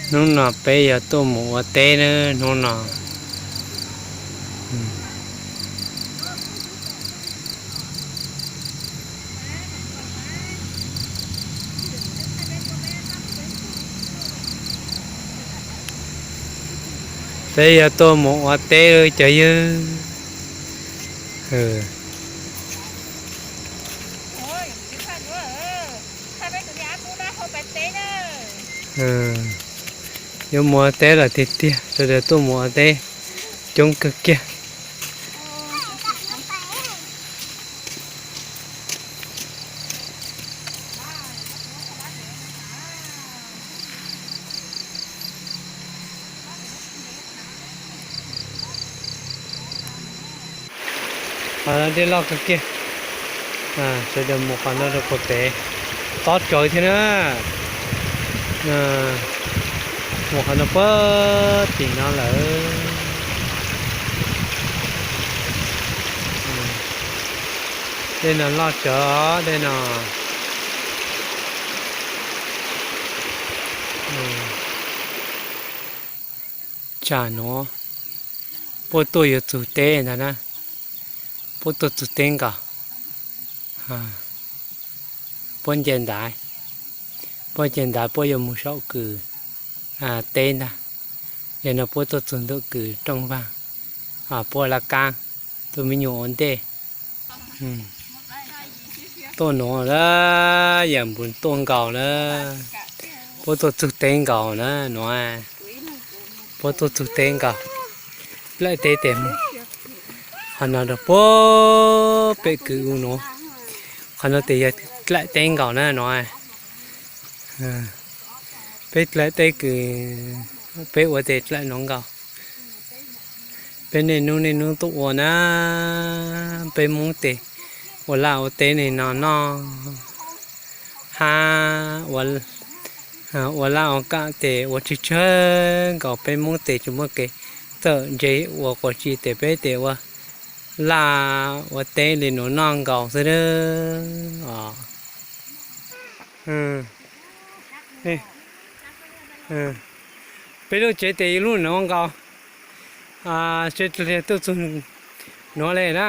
Hnub no peb yuav tuaj mus ua teb na, hnub no. Peb yuav tuaj mus ua teb cov yawg. Yuav mus ua teb lawm tiag tiag, sawv daws tuaj mus ua teb coob kawg kiag. Qhov no dej loj kawg kiag, sawv daws mus qhov no rau puag pem, tob tsawv thiab na. Mus qhov no puag tim no lawm. Dej no loj tsawv dej no. Tsam nuav puab tuaj yuav txug teb ntag na, puab tuaj txug teb nkaus. Puab nce ntaiv, puab nce ntaiv puab yuav mus saum kws teb ntag. Yog no puab tuaj txug ntu kws rooj vag, puab laj kaab, tuaj me nyuam ua ntej. Tuaj nuav lawm, yawm npus tuaj nkaus na, puab tuaj txug teb nkaus na nuav, puab tuaj txug teb nkaus. Dlaim teb tes mus, qhov no rau puag pem kws u nuav, qhov no tes yog dlaim teb nkaus na nuav. Peb dlaim teb kws peb ua tes dlaim nuav nkaus. Peb niaj hnub niaj hnub tuaj ua na, peb Moob tes ua laj ua teb li no noj hab ua laj ua kam tes ua tsawg tsawg nkaus, peb Moob tes tsis muaj kev txawm ntse ua quas tsi tes peb tes ua laj ua teb li nuav noj nkaus xwb. Peb lub tsev tes ib lub nuav nkaus, tuaj txug nuav le na.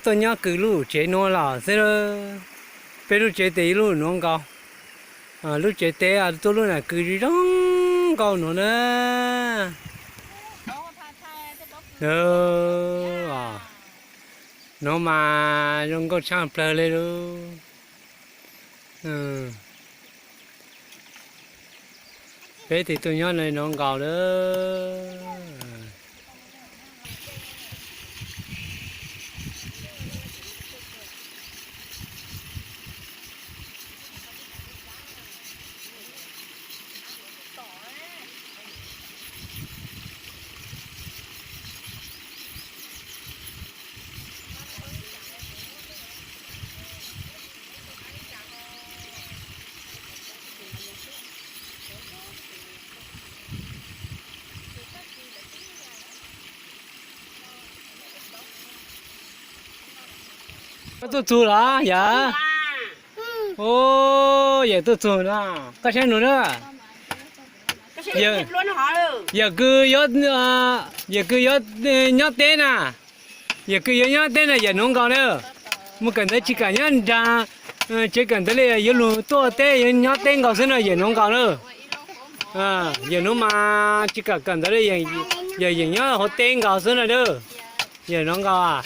Tuaj nyob kws lub tsev nuav los xwb. Peb lub tsev tes ib lub nuav nkaus. Lub tsev teb tuaj lub nam kws zoo nkaus nuav na. Nuav mas zoo nkauj tshaj plawg le lub. Peb tes tuaj nyob nuav nkaus lawm. Koj tuaj txug los yawm? Yawm tuaj txug na, koj saib nuav na. Yawm kws, yawm kws yuav nyob teb na, yawm kws yuav nyob teb na yawm nuav nkaus na. Mus kawm ntawv tsis kam nyob nraag tsev kawm ntawv li, yuav lug tuaj teb yuav nyob teb nkaus xwb na yawm nuav nkaus na. Yawm nuav mas tsis kam kawm ntawv li, yawm yeem nyob hauv teb nkaus xwb na. Yawm nuav nkaus.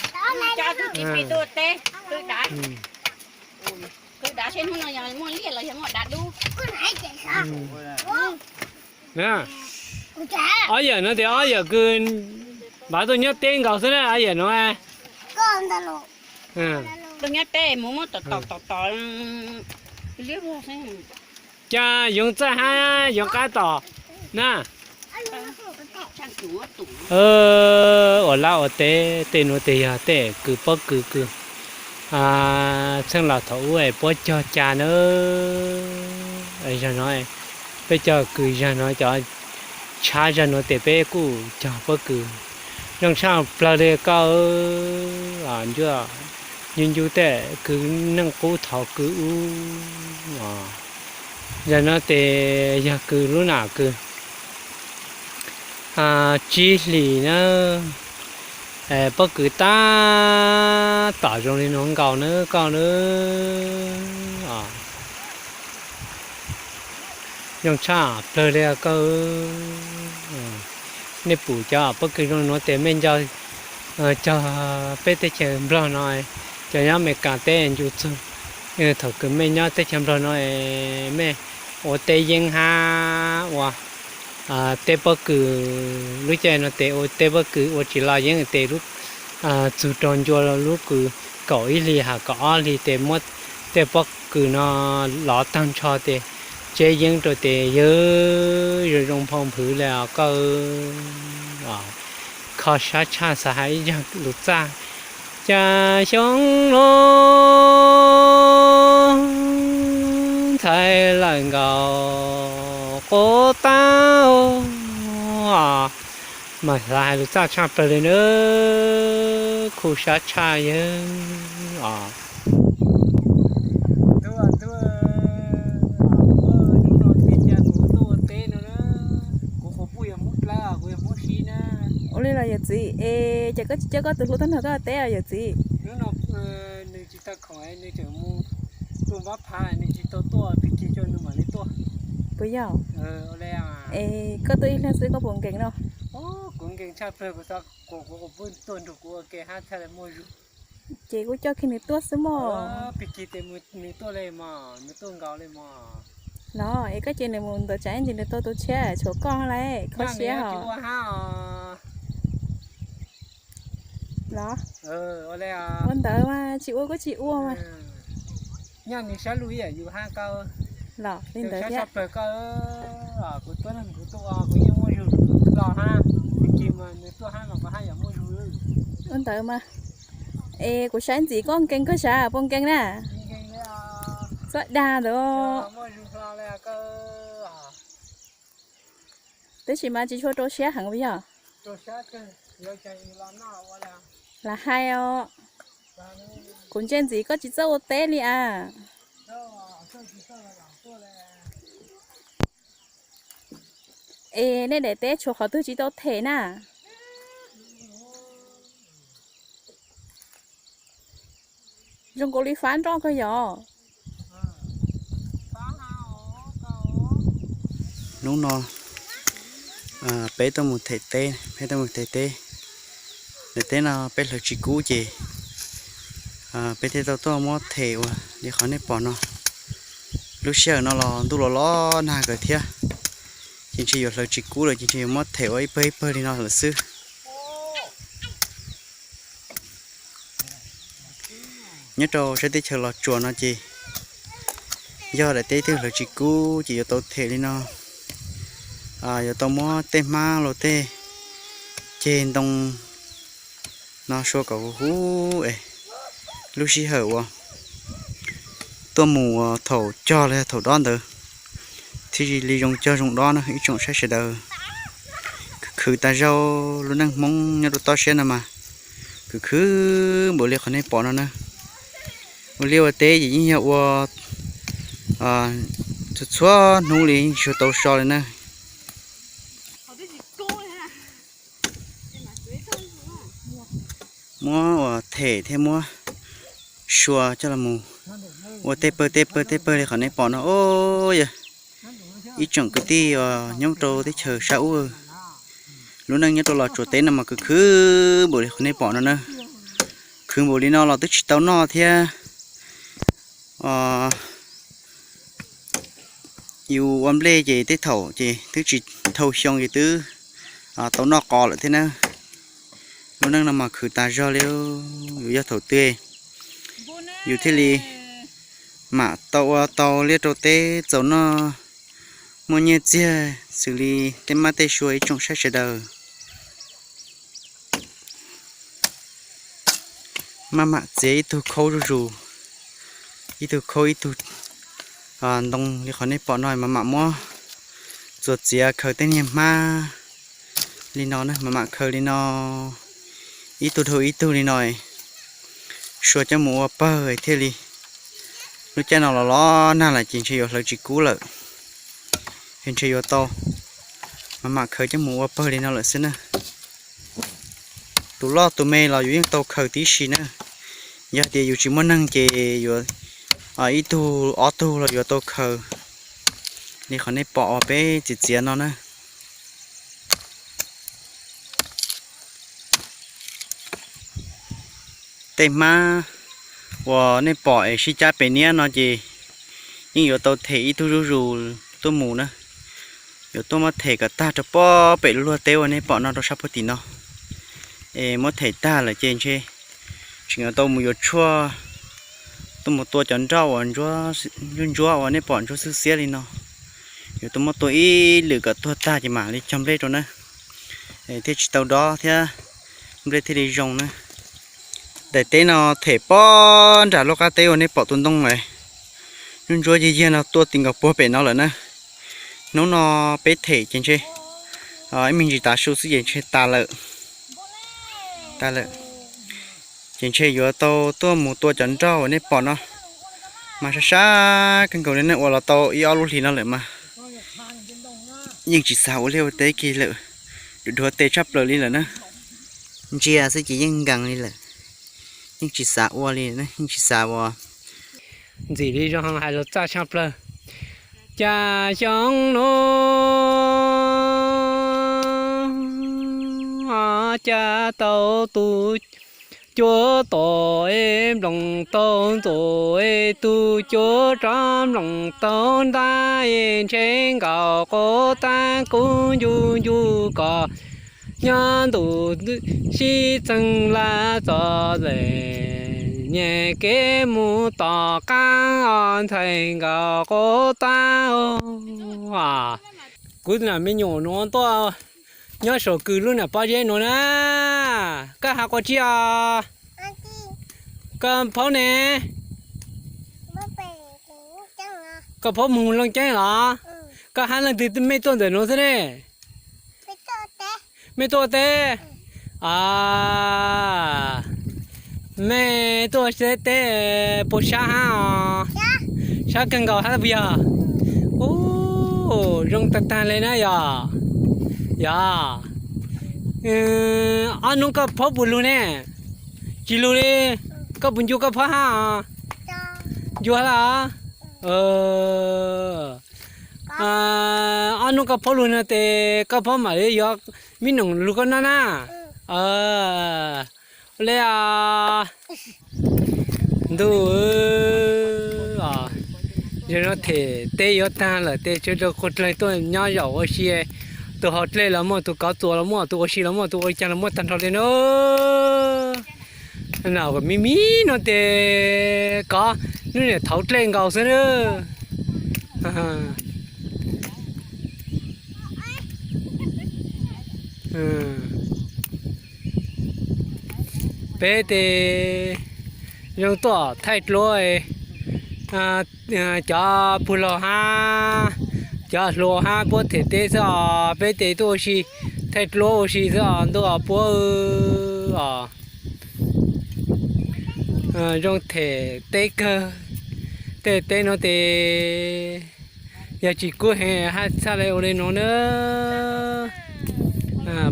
Ob yawm nuav tes ob yawm kws npav tuaj nyob teb nkaus xwb na, ob yawm nuav. Cas yoov txawj hab yoov qab tom na. Ua lab ua teb tej nuav tes yog tej kws pob kws kws txheej laus thaum ub es puab cog ca na. Zag nuav peb cog kws, zag nuav cov tshab zag nuav tes peb kuj cog pob kws. Zoo tshaj plawg li koj, ncu ncu tej kws neej qub thaum kws ub os. Yog no ces yog kws lub nam kws tsib hlis na, pob kws tab tom zoo li nuav nkaus na koj na. Zoo tshaj plawg li koj. Nej pum cov pob kws zoo nuav tes mej nco cog peb teb chaws Nplog no, cov nyob Amelikas teb ncu txug. Thaum kws mej nyob teb chaws Nplog no, mej ua teb yeeb hab ua teb pob kws. Lub caij no tes ua teb pob kws ua tsis loj yeeb tes lub txug rau ncua lub kws kaum ib hlis has kaum ob hlis tes muab tej pob kws no lov tag nrho tes tseb yeeb rau tes yawg zoo zoo phau nphwv le os koj. Kho sab tshaj xav hais ib zag lus txaj. Cas xyoo lub ntxhais lawm nkaus qub tau. Mas xav hais lus txaj tshaj plawg li na, khu sab tshaj yawg os. Ua li los yawm txiv, es ces koj tsis coj koj tus hlub tuaj nrog koj teb os yawm txiv? Nws tsis tau khoom, nws tseem mus tua npab phav, nws tsis tau tuaj, Pig Kig coj nws mam li tuaj. Puas yog? Es koj tuaj ib leeg xwb koj puas nkees no? Kuv nkees tshaj plawg, kuv xav kom kuv quas puj tuaj nrog kuv ua ke hab thiaj li muaj zug. Ces kuj coj kiag nws tuaj xwb mog. Pig Kig tes nws tuaj li mog, nws tuaj nkaus li mog. Los es koj ces nws mus ntawm tsam ntsis nws tau tus tshiab tshuav koj lawm, kho siab hos. Los ua ntawd mas tsis ua kuj tsis ua mas. Nyob nws sab lug ib yam yus hab koj. Los li ntawd thiab. Kuv tuaj, kuv tuaj kuv yeej muaj zug los hab, Pig Kig mas nws tuaj hab los kuv hab yam muaj zug. Ua ntawd mas. Es kuv saib ntxiv koj nkees koj sav puas nkees na? Txhob dag ntawd. Tab sis mas tsis tshua rau siab heev puas yog? Lam hais os, kuv ntsia ntxiv koj tsis txawj ua teb li as. Es nej daim teb tshuav qhov twg tsis tau them na? Zoo nkaus li fab nroj kawg yog. Hnub no peb tuaj mus them teb, peb tuaj mus them teb. Daim teb no peb hlawv tsis kub ces peb thiaj tau tuaj muab them ua li qhov nej pom no. Lub sij hawm no los ntuj los los nag kawg thiab, ces ntshe yuav hlawv tsis kub lawm ces ntshe yuav muab them ua ib pawg ib pawg li no lawm xwb. Nyob rau sab teb chaws Los Tsuas no ces yog daim teb twg hlawv tsis kub ces yuav tau them li no. Yuav tau muab tej hmab los tej ceg ntoo no sua kom huv huv es lub sij hawm uas tuaj mus thaum cog los yog thaum dob ntawd thiaj li zoo cog zoo dob na ib tsoom saib sawv daws. Khwv khwv tas zog, lub neej Hmoob nyob rau toj siab no mas khwv khwv npaum li qhov nej pom no na. Ua liaj ua teb ces yeej yog ua txhua txhua hnub li yeej tsis tau so li na. Muab ua them thiab muab sua coj los mus ua tej pawg tej pawg tej pawg li qhov nej pom no. Yog ib tsoom kwv tij uas nyob rau teb chaws sab ub, lub neej nyob rau Los Tsuas teb no mas khwv khwv npaum li qhov nej pom no na. Khwv npaum li no los twb tsis tau noj thiab. Yus ua nplej ces tej thaum ces twb tsis dhau xyoo ces twb tau noj qos lawm thiab na. Lub neej no mas khwv tas zog li. Yus yog thaum twg yus thiaj li mam tau ua tau liaj rau teb txaus noj, muaj nyiaj txiag xws li tej mab tej sua ib tsoom saib sawv daws. Maj mam txiav ib tug khaub zuj zus, ib tug khaub ib tug ntoo li qhov nej pom no, maj mam muab txuas txiav khaws tej niag hmab li no na, maj mam khaws li no, ib tug dhau ib tug li no, sua coj mus ua pawg thiaj li. Lub caij no los los nag lawm ces ntshe yuav hlawv tsis kub lawm. Ces ntshe yuav tau mam mam khaws coj mus ua pawg li no lawm xwb na. Tus loj tus me los yus yeej tau khaws tib si na. Yog tias yus tsis muaj neeg ces yuav ib tug ob tug los yuav tau khaws li qhov nej pom uas peb txiav txiav no na. Tej hmab uas nej pom es sib cab pem niab no ces yeej yuav tau them ib tug zuj zus tuaj mus na. Yuav tuaj muab them kom tag rau pob pem luag teb uas nej pom no rau sab puag tim no. Es muab them tag lawm ces ntshe tseem yuav tau mus yuav tshuaj, tuaj mus tua cov nroj uas ntsuab ntsuab uas nej pom ntsuab xwb xiab li no. Yuav tuaj muab tua ib lwm kom tuag tag ces mam li cog nplej rau na, thiaj tsis tau dob thiab nplej thiaj li zoo na. Daim teb no them pob nram lub qab teb uas nej pom tus ntoo lawm, ntsuab ntsuab yig yig no tuaj ti nkaus puag pem no lawm na. Hnub no peb them ces ntshe ib me ntsis tav su xwb ces ntshe tas lawm. Tas lawm. Ces ntshe yuav tau tuaj mus tua cov nroj uas nej pom no, mas sab sab kawg nkaus li ne, ua los tau ib ob lub hlis no lawm mas yeej tsis xav ua liaj ua teb kiag lawm, dhuav tes tshaj plaws li lawm na. Ntsia xwb ces yeej nkees li lawm, yeej tsis xav ua li, yeej tsis xav ua. Ntxim li zoo hais lus txaj tshaj plaws. Cas xyoo no cas tau tus cuab tom es nploos tau ntxuav es tus cuab rov nploos tau ntab es ntshe nkaus quav tab kub ncu ncu kom nyob ntuj sib txeeg laj txom lem nyem kev mus tom qab os ntxhais nkaus quav tab. Kuv nam me nyuam nuav tuaj nyob saum kws lub nam pob zeb nuav na. Koj has quas tsi os? Koj phaub ne? Koj phaub moog Looj Ceeb los? Koj hab leej twg mej tuaj ntawm nuav xwb ne? Mej tuaj teb? Mej tuaj teb puas sab hab os? Sab kawg nkaus hab puas yog? Zoo tag tag le na yog. Yog. Ob nub koj phaub puas lug ne? Tsis lug li. Koj puas ncu koj phaub hab os? Ncu hab los? Ob nub koj phaub lug no tes koj phaub mam li yuav mib noom lug koj noj na. Ua le os. Ntuj, yog no them teb yuav tag lawm tes tsawv rau qhov dlawg tuaj nyob zaum ua si. Tus haus dlej los muaj, tus kov txuas los muaj, tus ua si los muaj, tus ua li cas los muaj tag nrho li na. Na, mib mib no tes kov, nub niam thauv dlej nkaus xwb na. Peb tes zoo tuaj thaij duab, cov pug laug hab cov hluas hab puab them teb xwb os, peb tes tuaj ua si thaij duab ua si xwb os ntuj os puab os. Zoo them teb kawg, tej teb no tes yog tsis kub heev hab txhaj le ua le nuav na.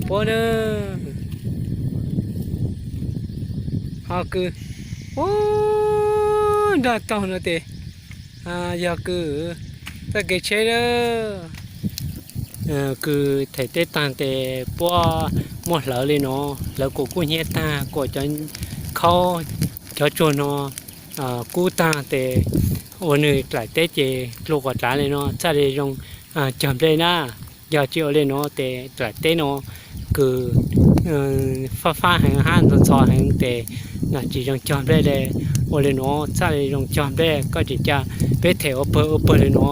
Puab na, ho kws ub nrog taug no tes yog kws txoj kev tsheb na. Kws them teb taag tes puab muab hlawv le no, hlawv kuas kub hnyiab taag, kuas cov khaub cov tsuag no kub taag tes ua nwg dlaim teb ces dlua quas dlav le no txhaj le zoo cog nplej na. Yog tsis ua le no tes dlaim teb no kws fab fab heev hab ntxhov ntxhov heev tes tsis zoo cog nplej le. Ua le no txhaj le zoo cog nplej, koj tseem ca peb them ua pawg ua pawg le no.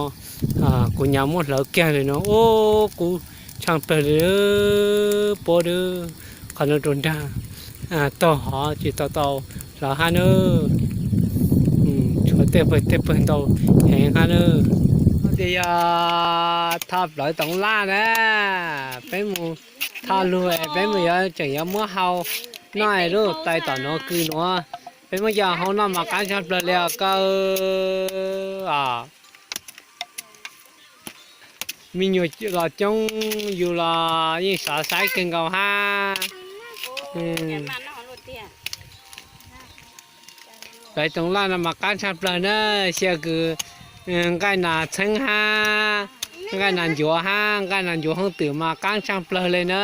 Kuv nyuam muab hlawv kiag le no ub kub tshaaj plawg le puab, qhov no rau nraag taug hov tsis tau tau hlawv hab na. Tshuav tej pawg tej pawg ntau heev hab na. Tes yog tho plawv toov laj na, peb mus tho lug peb mus yuav tseem yuav muab hau noj lub tais tom nuav kws nuav, peb muab coj hau noj mas qaab tshaj plawg le os kawg os. Me nyuam los coob, yus los yeej sov saib kawg nkaus hab. Peb rooj laj no mas qaab tshaaj plawg na, xyaw kws nqaij nas txheeb hab, nqaij nas ncuav hab, nqaij nas ncuav hoob twm mas qaab tshaaj plawg le na.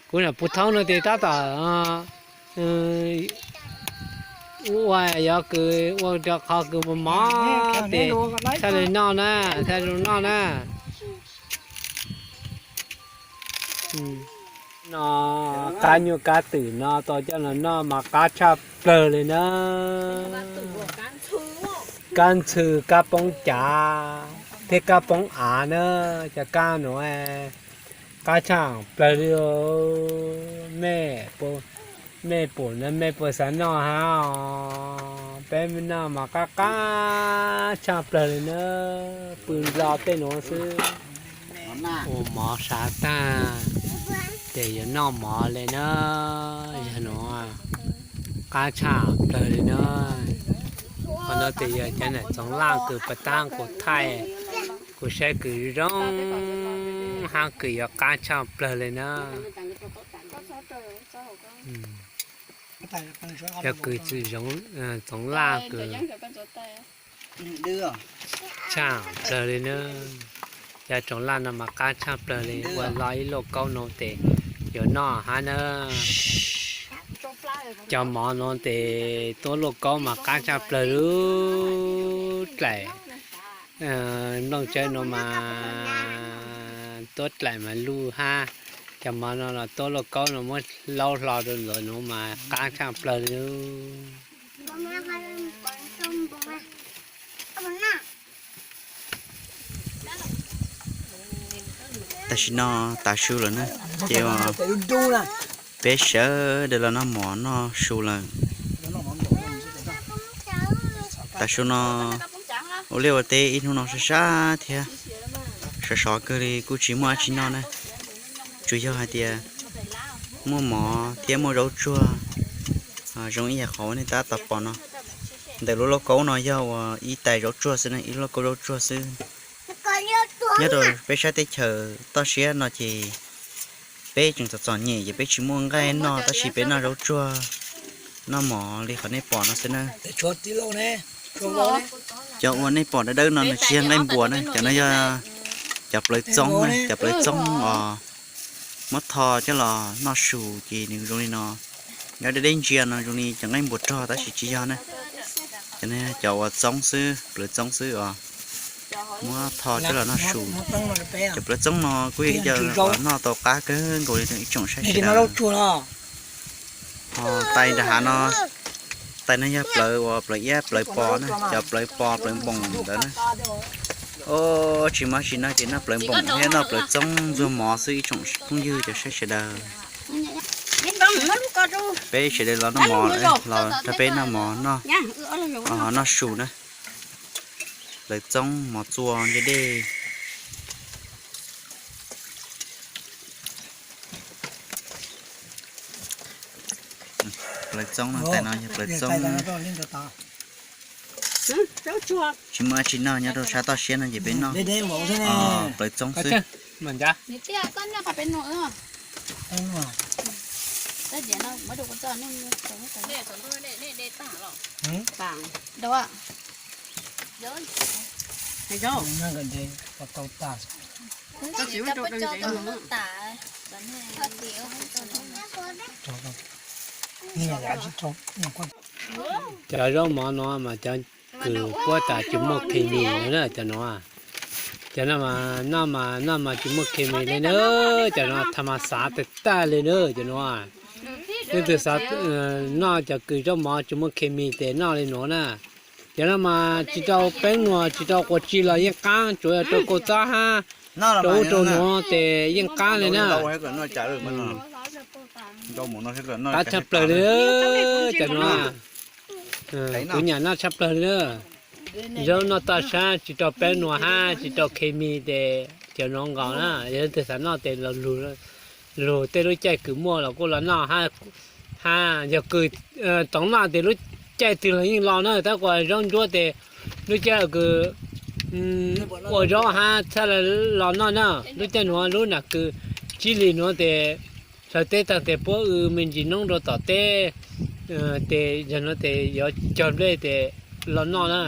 Kuv nam puv thoob no tes tab tom ua, yuav kws ua rau qhov kws mos mos tes txhaj le noj na, txhaj zoo noj na. No, qab nyuj qab twm no tau coj los noj mas qab tshaj plawg li na. Kab ntxhw, kab poob cav, thiab kab poob av na. Cov kab nuav qab tshaj plawg li. Mej, mej pum na, mej puas xav noj hab os? Peb noj mas qab qab tshaj plawg li na. Pw nto tej nuav xwb. Ua mov sav taag tes yuav noj mov le na. Yog nuav qab tshaj plawg li na. Qhov no tes yog cov nam txoov laj kws pas taab kuv thaij, kuv saib kws zoo hab kws yuav qab tshaj plawg li na. Cov kws txoov laj kws tshaj plawg li na. Cov tsoov laj no mas qab tshaj plawg li, ua loj ib lauj kaub no tes yuav noj hab na. Cov mov no tes tuab lauj kaub mas qab tshaj plawg lub dlaim. Nplooj tsawb no mas tuab dlaim mas luj hab. Cov mov no los tuab lauj kaub no muab laub hlo rau ntawd nuav mas qab tshaj plawg li. Tam sim no tav su lawm na, ces peb sawv daws los noj mov noj su lawm. Tav su no ua liaj ua teb ib hnub no sab sab thiab, sov sov kawg li kuj tsis muaj dab tsi noj na. Tsuas yog hais tias muaj mov thiab muaj zaub tsuag zoo ib yam qhov nej tab tom pom no. Ntawm lub lauj kaub no yog uas ib tais zaub tsuag xwb na, ib lauj kaub zaub tsuag xwb. Nyob rau peb sab teb chaws toj siab no ces peb tseem txom txom nyem ces peb tsis muaj nqaij noj tab sis peb noj zaub tsuag, noj mov li qhov nej pom no xwb na. Cov uas nej pom dawb dawb no nws tsis yog nqaij npuas na, cov no yog cov plawv txoob na, cov plawv txoob os. Muab tho coj los noj su ces nws zoo li no. Nyob deb deb ntsia no zoo li cov nqaij npuas rog tab sis tsis yog na. Cov no cov uas txoob xwb, plawv txoob xwb os. Muab tho coj los noj su. Cov plawv txoob no kuj yog ib co uas noj tau qab kawg nkaus li ib tsoom saib sawv daws. Ho tais nram hav no, tais no yog plawv uas plawv iab plawv pos na, cov plawv pos plawv npoom ntawd na. Tsis muaj dab tsi noj ces noj plawv npoom thiab noj plawv txoob ntxuag mov xwb ib tsoom phooj ywg cov saib sawv daws. Peb sawv daws los noj mov, los nrog peb noj mov noj, noj su na. Plawv txoob mov txua ntse dej. Plawv txoob no, tais no yog plawv txoob. Tsis muaj dab tsi noj nyob rau sab toj siab no ces peb noj plawv txoob xwb. Cov zaub mov no mas cov kws puab tas tsis muaj khes mis na cov no. Cov no mas noj mas noj mas tsis muaj khes mis li na. Cov no tha mas xav tag tag li na cov no. Leej twg xav noj cov kws zaub mov tsis muaj khes mis tes noj li nuav na. Cov no mas tsis rau peeb nuav tsis rau quav tsi los yeej qaab, tsuav yog rau kauj txob hab rau ub rau nuav tes yeej qaab li na. Qaab tshaj plawg li cov no. Kuv nyam noj tshaj plawg li na. Zaub noj toj sab tsis rau peeb nuav hab tsis rau khes mis tes cov nuav nkaus na. Yog leej twg xav noj tes lug tej lub caij kws muaj los kuj los noj hab. Yog kws tsoov noj tes lub caij twg los yeej los na, tab kuas zaub ntsuab tes lub caij kws ua zaub hab txhaj le los noj na. Lub caij nuav lub nam kws tsib hlis nuav tes hlawv teb taag tes puab w me ntsis noob rua tom teb, tes yog nuav tes yuav cog nplej tes los noj na.